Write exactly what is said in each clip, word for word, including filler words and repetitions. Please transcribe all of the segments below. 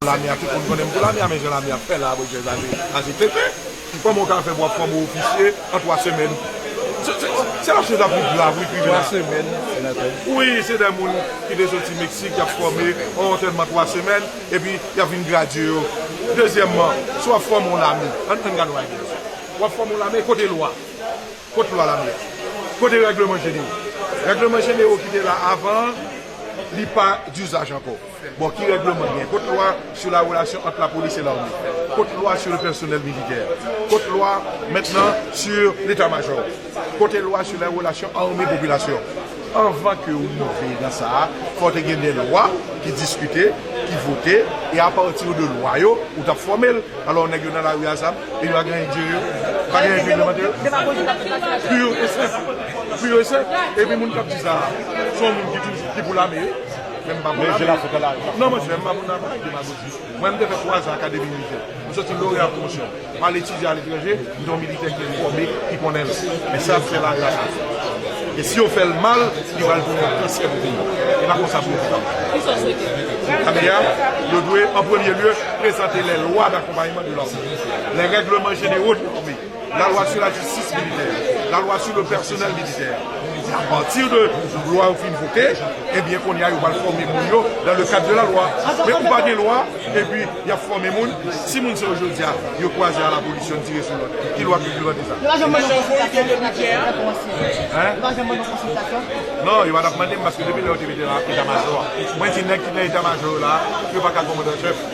Lame a, tout moun konnen m pou lame a, men jan lame a ap fè la, bon, chè, sa se, sa se tenten. Kòman w ka fè pou w ap fòme ofisye an twa semèn? Se, se, c'est la chose la plus grave, wi, ki rive la. Twa semèn, senatè. Wi, se de moun ki te soti Meksik, y ap fòme, yon antènman twa semèn, epi y ap vin gradye yo. Dezyèmman, si w ap fòme yon lame, ann, ann gade yon bagay. W ap fòme yon lame, kote lwa? Kot lwa lame a? Kote règleman jenewo? Règleman jenewo ki te la avan, li pa dizaj ankò. Bon, ki règleman gen? Kot lwa sur la relation entre la police et l'armée? Kot lwa sur le personnel militaire? Kot lwa maintenant sur l'état-major? Kote lwa sur la relation armée-population? Anvan ke ou rive nan sa a, fò te gen de lwa ki diskite, ki vote, e apati de lwa yo, ou t ap fòme l. Alò, nèg yo nan lari a zam, e yo pa gen diri yo, pa gen diri yo. Demagoji k ap fèt la. Pur e senp. Pur e senp. Epi moun k ap di sa, se yon moun ki toujou, ki pou lame, wi. Men m pa pou lame. Non, monchè, m pa pou nan bagay demagoji. Mwen, m te fè twa zan akademi militè. M soti loreya pwomosyon. M al etidye aletranje, m te yon militè ki enfòme, ki konnen l. Men sa ap fè lari a sa. E si yo fè l mal, li pral tounen yon kansè pou peyi. E pa konsa pou yo fè. Lame a, yo dwe, an premye lye, prezante les lois d'accompagnement de l'armée, les règlements généraux de l'armée, la loi sur la justice militaire, la loi sur le personnel militaire. E apati de lwa yo fin vote, ebyen, kounye a, yo pral fòme moun yo dans le cadre de la loi. Men ou pa gen lwa, epi y ap fòme moun. Si moun sa yo jodi a, yo kwaze a la polis, yo tire sou lòt. Ki lwa ki pou mande sa? Yo pa janm mande yon konsiltasyon. Hein? Yo pa janm mande yon konsiltasyon. Non, yo pa t ap mande m paske depi lè yo te mete la eta majò a. Mwen di nèg ki nan eta majò yo la, yo pa ka kòmandan chèf.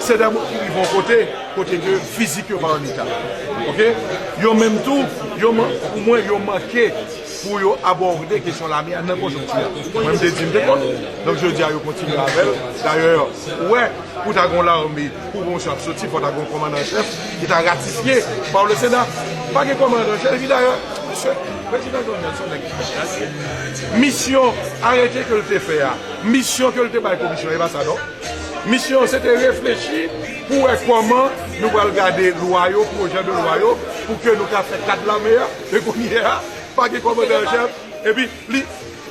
Se de moun ki rive yon kote, kote ke fizik yo pa an eta. Oke? Yo menm tou, yo man-, pou mwen, yo manke pou yo abòde kesyon lame a nan konjonkti a. Mwen, m te di m te kont. Donk, jodi a, yo kontinye avè l. Dayè, ou wè, pou ta gen yon lame, pou yon chèf soti, fò ta gen yon kòmandan an chèf ki ta ratifye pa le Sena. Pa gen kòmandan an chèf, epi dayè, mesye, prezidan Jovenel se yon nèg ki fè kalkil. Misyon, arete ke l te fè a, misyon ke l te bay komisyon, e pa sa, non. Misyon an, se te reflechi pou wè kòman nou pral gade lwa yo, pwojè de lwa yo, pou ke nou ka fè kad lame a, e kounye a, pa gen kòmandan an chèf, epi li,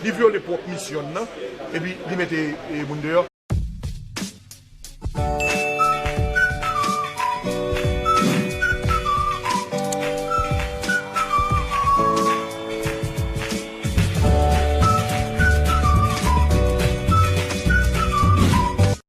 li vyole pwòp misyon l nan, epi li mete, e, moun deyò.